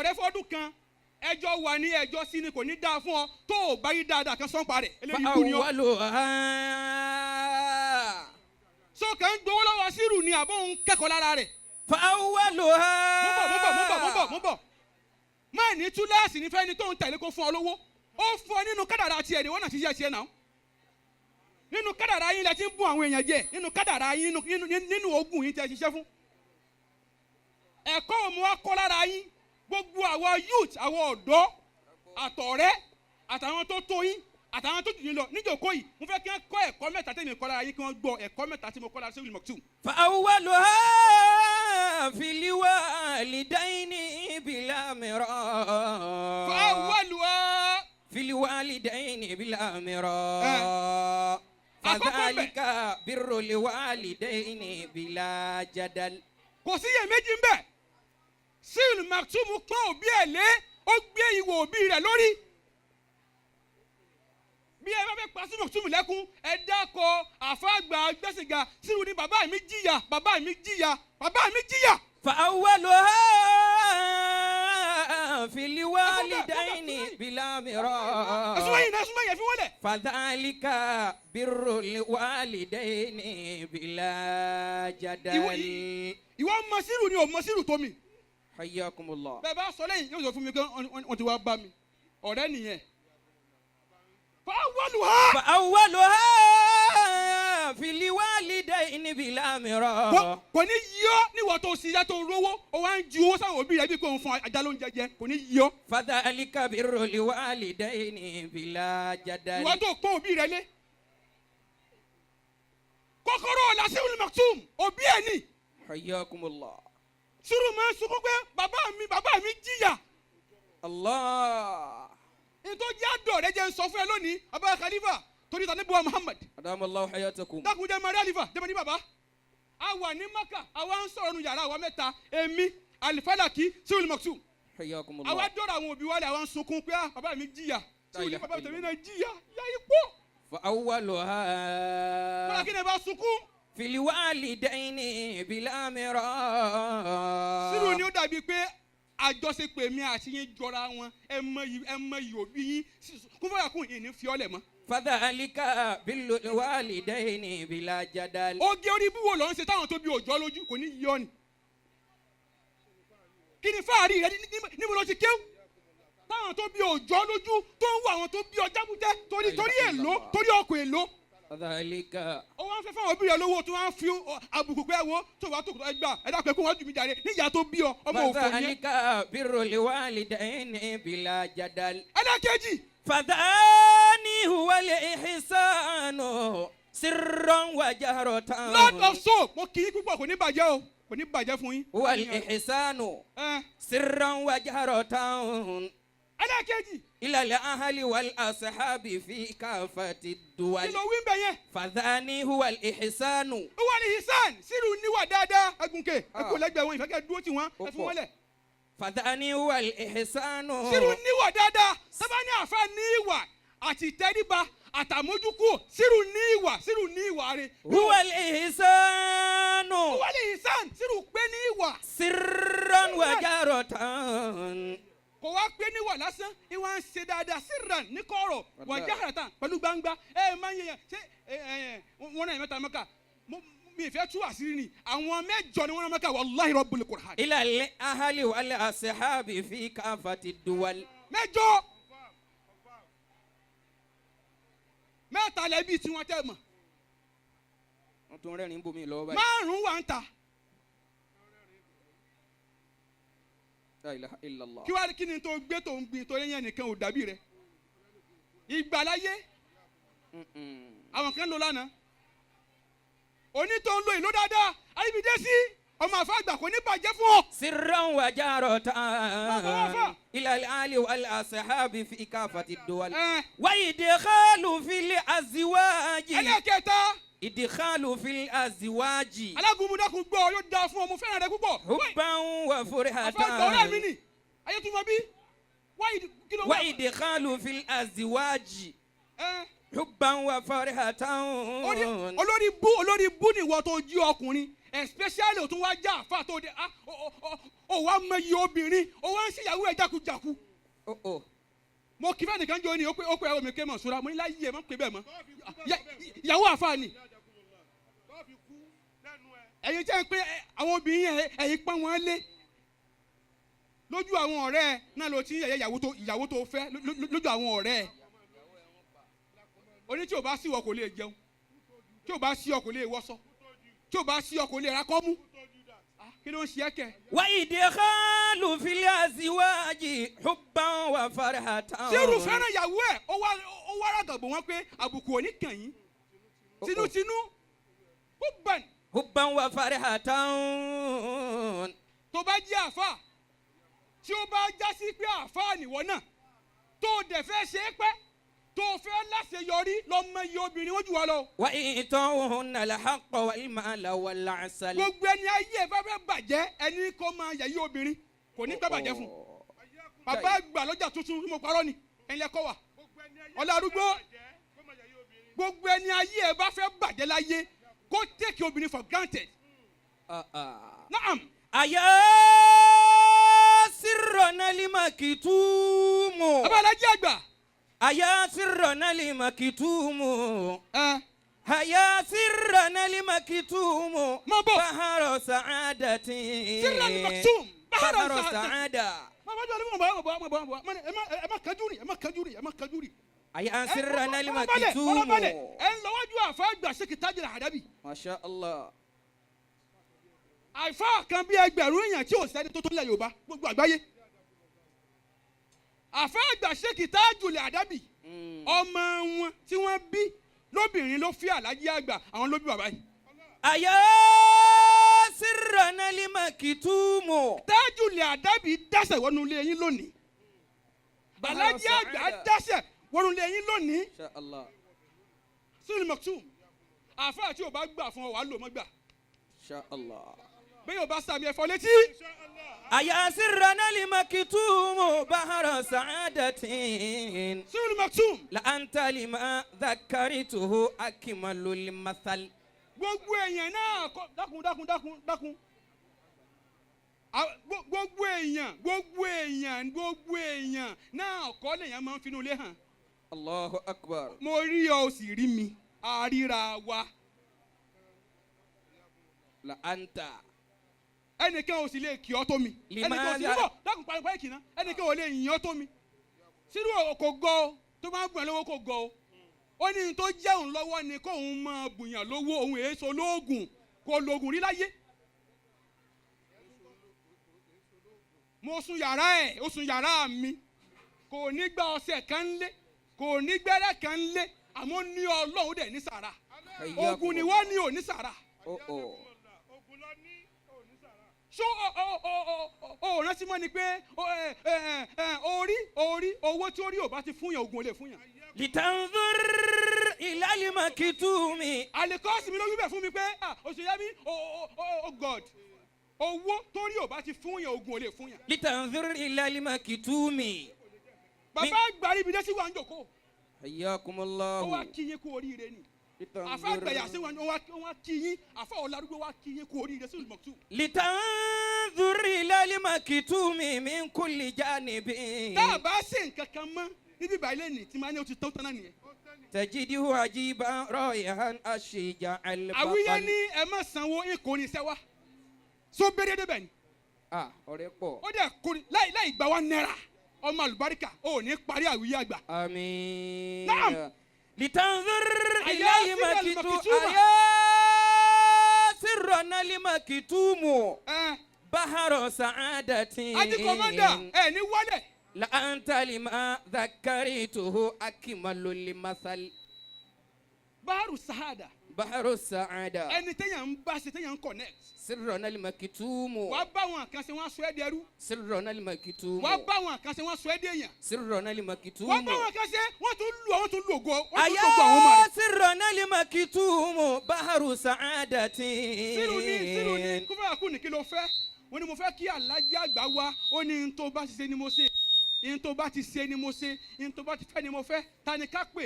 Sọ̀rẹ́ fọ́dún kan, ẹjọ́ wà ní ẹjọ́ sí ni, kò ní dáa fún ọ tó o bá yí dáadáa kan sọ́npa rẹ̀, eléyìí kú ni ọ. فأولها So kàn ń gbowó lọ́wọ́ sírù ni àbó ń kẹ́kọ̀ọ́ lára rẹ̀? فأولها Mo bọ̀, mo bọ̀, mo bọ̀, mo bọ̀, mo bọ̀. Má ní túláàsì ní fẹ́ni tó ń tẹ̀lé kó fún ọ lówó. Ó fún ọ nínú kádàrá tiẹ̀ ni, wọ́n náà ti ṣe tiẹ̀ náà. Nínú kádàrá yín lẹ ti ń bún àwọn èèyàn jẹ, nínú kádàrá yín, nínú ogun yín tẹ ṣiṣẹ́ fún. Ẹ̀kọ́ òun wa kọ́ lára yín? Gbogbo àwọn youth, àwọn ọ̀dọ́ àtọ̀rẹ́ àtàwọn tó tó yín àtàwọn tó jù yín lọ níjòkó yìí, mo fẹ́ kí wọ́n kọ́ ẹ̀kọ́ mẹ́ta tẹ́mi kọ́ lára yín, kí wọ́n gbọ́ ẹ̀kọ́ mẹ́ta tí mo kọ́ lára Sẹ́wìlì Mọ̀tún. فأولها في الوالدين بلا مراء. فأولها في الوالدين بلا مراء. Àkọ́kọ́ bẹ̀. فذلك بر الوالدين بلا جدل. Kò sí iyèméjì ń bẹ̀, Sẹ́wìlì Mọ̀tún pọ́n òbí ẹ̀ lé, ó gbé ìwò òbí rẹ̀ lórí. Bí ẹ bá fẹ́ pa Sẹ́wìlì Mọ̀tún lẹ́kún, ẹ dákọ̀ àfáàgbà gbèsègà sírù ní bàbá mi jìyà, bàbá mi jìyà, bàbá mi jìyà. فأولها في الوالدين بلا مراء. Ẹ̀sùn wọ̀nyí náà, ẹ̀sùn wọ̀nyí, ẹ fi wọ́n lẹ̀. فذلك بر الوالدين بلا جدل. Ìwọ mọ sírù ni ò mọ sírù tó mi. حياكم الله. Bẹ́ẹ̀ bá sọ lẹ́yìn, yóò sọ fún mi pé wọ́n ti wá bá mi ọ̀rẹ́ nìyẹn. فأولها. فأولها في الوالدين بلا مراء. Kò ní yọ níwọ̀ tó ṣiṣẹ́ tó rówó, ó wá ń ju owó sáwọn òbí rẹ̀ bí kò ń fún ajá ló ń jẹjẹ, kò ní yọ. فذلك بر الوالدين بلا جدل. Ìwọ tó pọ́n òbí rẹ̀ lé, kọ́kọ́rọ́ ọ̀la Sẹ́wìlì Maktum òbí ẹ̀ ní. حياكم الله. Sùúrù máa ń sunkún pé bàbá mi, bàbá mi jìyà. الله. Nítorí jẹ́ àdọ̀ rẹ jẹ́ ń sọ fún ẹ lónìí, Abba Khalifa, torí ta níbo Muhammad. أدام الله حياتكم. Dákun, jẹ́ mari alifa jẹ́ mari bàbá. A wà ní Maka, àwa ń sọ̀rọ̀ nu yàrá àwa mẹ́ta, èmi, Alifalaki, Sẹ́wìlì Maktum. حياكم Àwa الله. dọ̀rọ̀ àwọn òbí wálé, àwa ń sunkún pé ah, bàbá mi jìyà. Sẹ́wìlì, ilaha bàbá tèmi illallah. náà jìyà, yá ipò. فأولها Kọ́lá kí ni ẹ bá sunkún. في الوالدين بلا مراء. Sírù ni ó dàbí pé àjọṣepọ̀ èmi àti yín jọra wọn. Ẹ mọ iyì, ẹ mọ iyì òbí yín kún fọyà kún yìí ní fiọ́lẹ̀ mọ́. فذلك بر الوالدين بلا جدل. Oge orí búwo lọ ń ṣe táwọn tó bí òjò lójú, kò ní yọ ni. Kí ni fáàrí rẹ? Níbo ló ti kéwù táwọn tó bí òjò lójú tó ń wọ àwọn tó bí ọjà bújẹ torí èlò, torí ọkọ̀ èlò? فذلك Ó wá ń fẹ́ fáwọn òbí rẹ lówó, tó wá ń fi àbùkù pé wo tó wàá tó ẹgbà ẹ dákun, ẹ kó wọn jù mí jáde níyà tó bí ọ, ọmọ òfò ni ẹ. فذلك بر الوالدين بلا جدل. Ẹlẹ́kejì. فثاني هو الإحسان سرا وجهرة. Lord of Soul, mo kì í púpọ̀, kò ní bàjẹ́ o, kò ní bàjẹ́ fún yín. هو الإحسان Ẹ. سرا وجهرة Ẹlẹ́kejì. إلى الأهل والأصحاب في كافة Kí الدول. ló wí ń bẹ̀ yẹn? فثاني هو الإحسان. Ó wà ní hisan sírù níwà dáadáa. Ẹgùnkè ẹkú Ah. lẹ́gbẹ̀ẹ́ wọn, ìfẹ́kẹ́ dúró tì wọ́n. Ó Ẹ fún pọ̀. wọn lẹ̀. فثاني هو الإحسان. Sírù níwà dáadáa. Sábà ní àfa ní ìwà àti ìtẹríba àtàmójúkú, sírù ní ìwà, sírù ní ìwà rẹ̀. هو الإحسان. Ó wà ní hisan sírù pé ní ìwà. سرا وجهرة. Kò wá pé níwà lásán, ìwà ń ṣe dáadáa سرا ní kọ̀rọ̀, وجهرة pẹ̀lú gbangba. Ẹ máa ń yẹyẹ ṣé ẹ ẹ wọn náà mẹ́ta Mẹ́ka, mi ìfẹ́ tú àṣírí ni, àwọn mẹ́jọ ni wọ́n náà Mẹ́ka, والله رب القرآن. إلى الأهل والأصحاب في كافة الدول. Mẹ́jọ, mẹ́ta lẹ́bí tí wọ́n tẹ́ mọ̀. Wọ́n tún rẹ́rìn-ín bomi lọ́wọ́ báyìí. Márùn-ún wà ń ta. لا إله إلا الله. Kí wàá kí ni tó gbé tó ń gbin tó yẹn nìkan ò dàbí rẹ ìgbàláyé? Àwọn kan lò lánàá, òní tó ń lo ìlú dáadáa ayíbídé sí ọmọ àfàgbà, kò ní bàjẹ́ fún ọ. سرا وجهرة ما إلى الأهل والأصحاب في كافة الدول. ẹ وإدخال في الأزواج. Ẹlẹ́kẹta. إدخال في الأزواج. Alágúnmúdákun gbọ́, yóò dáa fún ọ, mo fẹ́ràn rẹ púpọ̀. حبا وفرحة. Àfàgbà ọ̀rẹ́ mi nì ayétúmọ̀ bí wáyé kí ló wà. وإدخال في الأزواج Ẹ حبا وفرحة. Olórí bú, olórí bú ni ìwọ tó jí ọkùnrin. Especially o tún wá já àfa tó de, ah, o wá mọ iye obìnrin, o wá ń ṣèyàwó ẹ̀ jákujàku. Oh, oh. Mo kí fẹ́ nìkan jọ ni ó pé ẹ̀rọ mi ké mọ̀ sóra. Mo ní láyé ẹ̀ má pè bẹ́ẹ̀ mọ́. Ìyàwó àfa ni ẹ̀yin jẹ́ pé àwọn obìnrin yẹn, ẹ̀yin pọ́n wọn lé lójú àwọn ọ̀rẹ́ ẹ náà. Ló ti ń yẹ̀yẹ́ ìyàwó tó fẹ́ lójú àwọn ọ̀rẹ́ ẹ. Oní tí o bá sí wọ kò lè jẹun, tí o bá sí ọ kò lè wọṣọ, tí o bá sí ọ kò lè ra kọ́mú. Ah, kí ló ń ṣe é kẹ? وإدخال في الأزواج حبا وفرحة. Sírù fẹ́ràn ìyàwó ẹ̀, ó wá ràgàbò wọn pé àbùkù ò ní kàn yín tinútinú ó bàn. حبا وفرحة. Tó bá jẹ́ àáfà, tí ó bá já sí pé àáfà nìwọ náà, tó o dẹ̀ fẹ́ ṣe é pẹ́, tó o fẹ́ láṣeyọrí, lọ́mọ iye obìnrin wọ́n jù wá lọ. وإعطاؤهن الحق والمال والعسل. Gbogbo ẹni ayé ẹ bá fẹ́ bàjẹ́, ẹni kó máa yẹ̀yí obìnrin, kò ní gbà bàjẹ́ fún un. Bàbá àgbà lọ́jà tuntun tí mo parọ́ ni, ẹ̀yin lẹ́kọ́ wà ọ̀la arúgbó. Gbogbo ẹni ayé ẹ bá fẹ́ bàjẹ́ láyé, kó take obìnrin for granted. Ah, ah. Naam. أيا سرنا المكتوم. Bàbá alájí àgbà. أيا سرنا المكتوم. Ẹ أيا سرنا المكتوم. Má bọ̀. بحر سعادة. سر المكتوم بحر بحر سعادة. سعادة. Má bá jọ ní mọ̀ bọ̀ mọ̀ bọ̀ mọ̀ bọ̀, ẹ má kájú rì, ẹ má kájú rì, ẹ má kájú rì. أيا سرنا Fọlábalẹ̀. المكتوم. Fọlábalẹ̀, ẹ ń lọ́wọ́jú àfa àgbà Sheikh Tajul Adabi. ما شاء الله. Àfáà kan bí ẹgbẹ̀rún èèyàn tí ò sẹ́ni tó tó lẹ̀ Yorùbá, gbogbo àgbáyé. Àfáà àgbà Sheikh Tajul Adabi, ọmọ wọn tí wọ́n bí lóbìnrin ló fi àlájí àgbà, àwọn ló bí bàbá yìí. أيا سرنا المكتوم. Tajul Adabi dáṣẹ̀ wọnú ilé yín lónìí. Àlájí àgbà dáṣẹ̀ wọnú ilé yín lónìí. ما شاء الله. Sínú Maktum, àfáà tí ò bá gbà fún ọ, wàá lò mọ́ gbà. ما شاء الله. Bẹ́ẹ̀ yóò bá sàmì ẹ̀fọ́ létí. أيا سرنا المكتوم بحر سعادة. Sínú Maktum. لأنت لما ذكرته أكمل المثل. Gbogbo èèyàn náà kọ, dákun, dákun, dákun, dákun. Gbogbo èèyàn, gbogbo èèyàn, gbogbo èèyàn náà kọ́ lèèyàn máa ń finú ilé hàn. الله أكبر. Mo rí ọ, o sì rí mi, àríra wa. لأنت Ẹnìkan ò sì lè kí ọ tó mi, ẹnìkan ò sì لماذا- bọ̀, dákun, parí parí kìnnà. Ẹnìkan ò lè yìn ọ tó mi. Sínú kò gọ ọ tó máa ń bùn ẹ lówó, kò gọ ọ. Ó ní tó jẹ́ òun lọ́wọ́ ni kóun máa bùyàn lówó, òun èso lóògùn, kò lóògùn rí láyé. Mo sun yàrá ẹ̀, ó sun yàrá mi. Kò ní gba ọṣẹ kan lé, kò ní gbẹ́rẹ́ kan lé, àmọ́ ní Ọlọ́run dẹ̀ ní sàrà. Ogun ni wọ́n ní, ò ní sàrà. Oh, oh. Ṣó ọ ọ ọ ọ ọ rántí mọ́ ni pé ọ, ẹ ẹ ẹ orí orí owó tí orí ò bá ti fún yàn, ogun ò lè fún yàn. لتنظر إلى المكتوم. Àlèkọ́sì mi ló wí bẹ́ẹ̀ fún mi pé, ah, oṣù yẹmi o o o o God, owó torí ò bá ti fún yàn, ogun ò lè fún yàn. لتنظر إلى المكتوم. Bàbá àgbà ibi dé sí wa ń jòkó. حياكم Ó الله. wá kí yín kú oríire ni. Àfa àgbàyà sí wa, ó wá kí yín, àfa ọ̀làrúgbó wá kí yín kú oríire sí olùmọ̀tù. لتنظر إلى المكتوم من كل جانب. Tá a bá ṣe nǹkan kan mọ́ níbí ìbàlẹ̀ ní tí máa ní o ti tán tán náà nìyẹn. تجده عجيبا رائعا الشجاع Àwíyé البطل. ní ẹ má sanwó ìkórè iṣẹ́ wa so bẹ́rẹ̀ débẹ̀ ni. Ah, ọ̀rẹ́ pọ̀. Ó dẹ̀ kórè láì láì gba ₦1, ọmọ àlùbáríkà ò ní parí àwíyé àgbà. آمين. نعم. لتنظر أيا إلى سر المكتوم. المكتومة. أيا سرنا المكتوم. Ẹ بحر سعادة. Ají kọ́mọ́ndà ẹ ní wálẹ̀. لأنت لما ذكرته أكمل المثل. بحر السعادة. بحر السعادة. Ẹni téèyàn ń bá ṣe, téèyàn ń connect. سرنا المكتوم. Wàá bá wọn kan ṣe, wọ́n á sọ ẹ́ dẹrú. سرنا المكتوم. Wàá bá wọn kan ṣe, wọ́n á sọ ẹ́ dèèyàn. سرنا المكتوم. Wàá bá wọn kan ṣe, wọ́n tún lu àwọn, tún lu ògo, wọ́n tún lu ògo àwọn ọmọ أيا rẹ̀. سرنا المكتوم بحر سعادة. Sírù ní, sírù ní kúfẹ́ àkú ní kí ló fẹ́? Wọ́n ní mo fẹ́ kí alájí àgbà wá. Ó ní n tó bá ti ṣe ni mo ṣe, n tó bá ti ṣe ni mo ṣe, n tó bá ti fẹ́ ni mo fẹ́. Ta ni ká pè?